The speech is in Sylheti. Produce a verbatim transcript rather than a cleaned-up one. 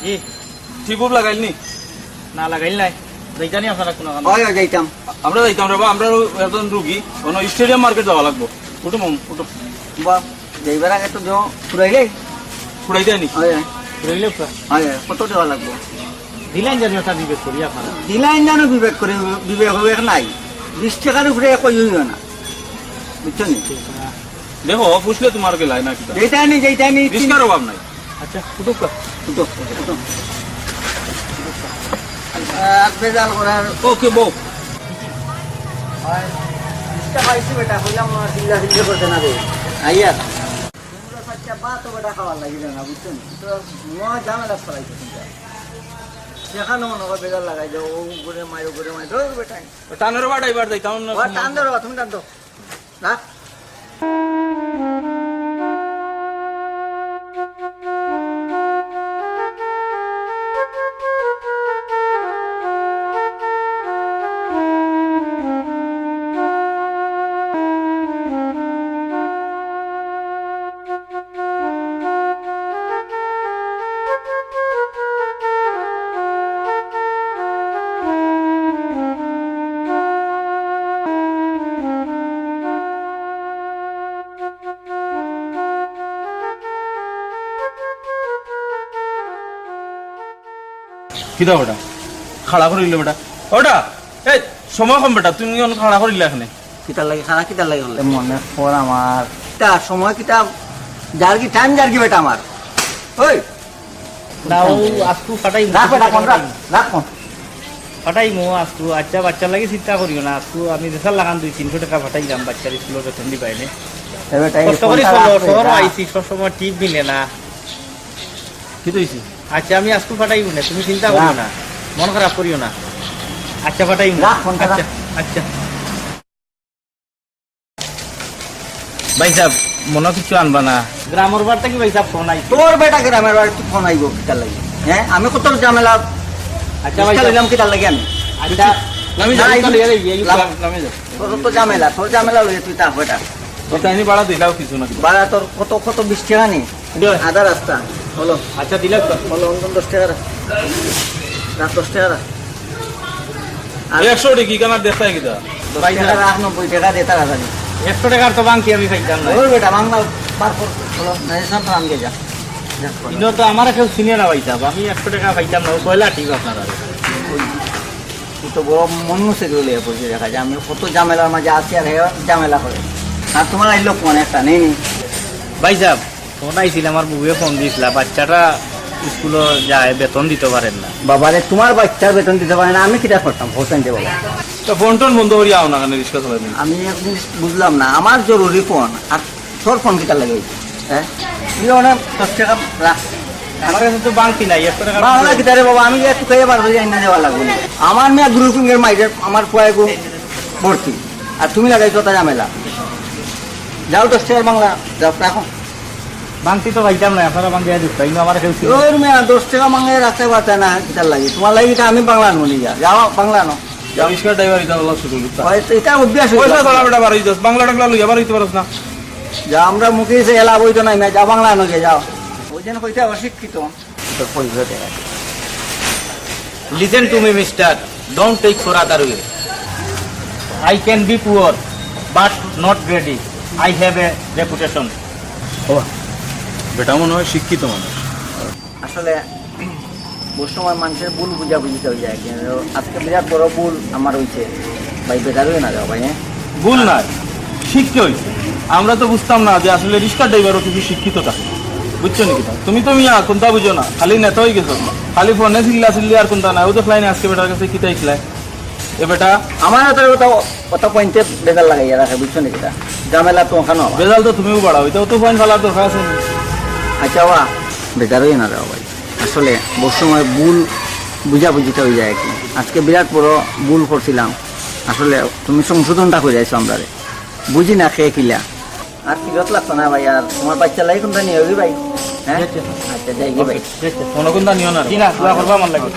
জি। টিউব লাগাইল নি? না, লাগাইল নাই। যাইতা নি আপনারা কুনু কামো? অয়, অয়, যাইতাম। আমরা যাইতাম রে বা, আমরা একজন রুগী, অনো স্টেডিয়াম মার্কেট যাওয়া লাগবো। উঠো মামু, উঠো। বা, যাইবার আগে তো দেও, ফুরাইলে। ফুরাইতা নি? অয়, অয়। ফুরাইলে ফুরা। অয়, অয়, কত দেওয়া লাগবো? দিলাইন জানি ওটা বিবেক করি আপনারা। দিলাইন জানো বিবেক করি, বিবেক হবে নাই। বিশ টাকার উপরে কই হইও না। বুঝছো নি? দেখো, ফুসলে তোমার গেলায় না কিতা? যেটা নি, যেটা নি, রিস্কার অভাব নাই। আচ্ছা, উঠুক। উঠো, উঠো। আর বেজাল করার। ওকে, বউ। রিস্কা পাইছি বেটা, কইলাম না, চিল্লা চিল্লি করতে না রে। আইয়ার। তোমরা বাচ্চা বা তো বেটা খাওয়ার লাগি না, বুঝছো নি? তো মহা ঝামেলা ছড়াইছে তোমরা। যেখানে মনে হয় বেজাল লাগাই যাও, ও উপরে মাই, উপরে মাই, ধরো বেটা। টানোর বাটা এবার যাই, টান না। ও টান ধরো, তুমি টান ধরো। রাখ। কিতা ওটা? খাড়া করি দিলে বেটা। ওটা? এই, সময় কম বেটা, তুমি অনো খাড়া করি দিলে এখানে। কিতার লাগি খাড়া, কিতার লাগি করলে? মনে কর আমার। তা সময় কিতা, যার কি টাইম, যার কি বেটা আমার। ওই। না, ও আজকু ফাটাই রাখ বেটা, ফোন রাখ, রাখ ফোন। ফাটাই মো আজকু, আচ্ছা, বাচ্চার লাগি চিন্তা করিও না। আজকু আমি দেশার লাগান দুই তিনশো টাকা ফাটাইলাম, বাচ্চার স্কুলের বেতন দিবাই নে। এ বেটা, এই কষ্ট করি ফোনটা চলো, রাখ রে, শহর রাখ। আইছি, সবসময় টিপ মিলে না। কি তো হইছে? আচ্ছা, আমি আজকু ফাটাইবো না, তুমি চিন্তা করিও না। না, মন খারাপ করিও না। আচ্ছা, ফাটাইবো না। রাখ ফোনটা, রাখ। আচ্ছা, আচ্ছা। ভাই সাহেব, মনে কিছু আনবা না। গ্রামের বাড়ি থেকে ভাই সাহেব ফোন আইছে। তোর বেটা গ্রামের বাড়ি তুই ফোন আইবো কিতার লাগি? হ্যাঁ, আমি কত ঝামেলা। আচ্ছা ভাই সাহেব। নিলাম কিতার লাগি আমি? আচ্ছা। আমি না, যাই, এই, এই, এই, লাভ-, নামে যাও। তোর তো ঝামেলা, তোর ঝামেলা লইয়া তুই তা বেটা। তোর তো এমনি ভাড়া দিলাও কিছু না কিছু। ভাড়া তোর কত, কত বিশ টাকা নি? দে। আধা রাস্তা। বলো। আচ্ছা, দিলাম তো। বলো, অন্তত দশ টাকা রাখ। রাখ, দশ টাকা রাখ। আর একশো টাকা কি কামার দেখতে কিতা? দশ টাকা রাখ, নব্বই টাকা দে তাড়াতাড়ি। একশো টাকার তো বাংকি আমি পাইতাম না। ওই বেটা, বাংলা বার কর। বলো, না, এসব তো আনকে যা। যা, বলো। ইনো তো আমার কেউ চিনে না ভাই সাহেব, আমি একশো টাকা পাইতাম না, ও পয়লা ঠিক আপনার আর। ওই, তুই তো বড় মন মুছে করে লইয়া পড়ছে দেখা যায়, আমি কত ঝামেলার মাঝে আছি আর হে ঝামেলা করে। আর তোমার আইলো ফোন একটা নেই নি। ভাই সাহেব, ফোন আইছিল, আমার বউয়ে ফোন দিছিল, বাচ্চাটা স্কুলে যায়, বেতন দিতে পারেন না। বাবারে, তোমার বাচ্চার বেতন দিতে পারে না, আমি কিতা করতাম? ফোন চাইতে বাবা। তো ফোন টোন বন্ধ করি আও না কেন, রিক্সা চালাইবেন? আমি এক জিনিস বুঝলাম না, আমার জরুরি ফোন আর তোর ফোন কিতা লাগে? হ্যাঁ, তুই অনেক দশ টাকা রাখ। আমার কাছে তো বাংতি নাই, একশো টাকা বাংলা কিতা রে বাবা, আমি একটু খাইয়ে বার হয়ে যাই না, দেওয়া লাগবে না। আমার মেয়ে গ্রুপিং এর মাইরে আমার ফুয়াগু ভর্তি, আর তুমি লাগাইছো তা ঝামেলা। যাও দশ টাকার বাংলা, যাও রাখো। বাংতি তো পাইতাম না, আপনারা বাংতি আয় দিচ্ছ, কিন্তু আমার কেউ ছিল। ওই মেয়ে দশ টাকা মাঙে রাখতে পারতে না, কিতার লাগি? তোমার লাগি এটা আমি বাংলা আনবো নি, যা, যাও বাংলা আনো। যাও। রিক্সা ড্রাইভার এটা আল্লাহ শুরু করতে। হয় তো এটা অভ্যাস হয়ে পয়সা গেছে। ছাড়া বেটা বাড়ি যাস, বাংলা টাংলা লইয়া বাড়ি হইতে পারস না। যা, আমরা মুখে এসে এলা বই তো নাই, যা বাংলা আনো, যা, যাও। ওই জন্য কইতে অশিক্ষিত। তোর পরিচয় দেখা। Listen to me, mister. Don't take for other way. I can be poor, but not greedy. I have a reputation. ও, বেটা মনে হয় শিক্ষিত মানুষ। আসলে বহুত সময় মানুষের ভুল বুঝাবুঝিতে হয়ে যায়, কিন্তু আজকে বিরাট বড় ভুল আমার হইছে। ভাই, বেকার হয়ে না যাও ভাই, হ্যাঁ? ভুল না, শিখতে হইছে। আমরা তো বুঝতাম না যে আসলে রিক্সা ড্রাইভারও কিছু শিক্ষিত থাকে, বুঝছো নি কিতা? তুমি তো মিয়া কোনটা বুঝো না, খালি নেতা হয়ে গেছো, খালি ফোনে চিল্লা চিল্লি আর কোনটা নাই। ও দেখলাই না আজকে বেটার কাছে কিতা শিখলাই। এ বেটা, আমার হাতের কথা, কথা পয়েন্টে বেজাল লাগাইয়া রাখে, বুঝছো নি কিতা? ঝামেলা তো ওখানে আবার। বেজাল তো তুমিও বাড়াও, এটা তো পয়েন্ট ফালার দরকার আছে না। আচ্ছা, ওয়া, বেকার হয়ে না যাও ভাই। আসলে বহুত সময় ভুল বুঝাবুঝিটা হয়ে যায় আর কি। আজকে বিরাট বড় ভুল করছিলাম। আসলে তুমি সংশোধনটা করে যাইছো আমরারে। বুঝি না খেয়ে কিলা। আর ফিরত লাগতো না ভাই, আর তোমার বাচ্চা লাই কোনটা নিয়ে হবি ভাই? হ্যাঁ? আচ্ছা, যাই গি ভাই। আচ্ছা, কোনো কোনটা নিও না। জি না, দোয়া করবা আমার লাগে।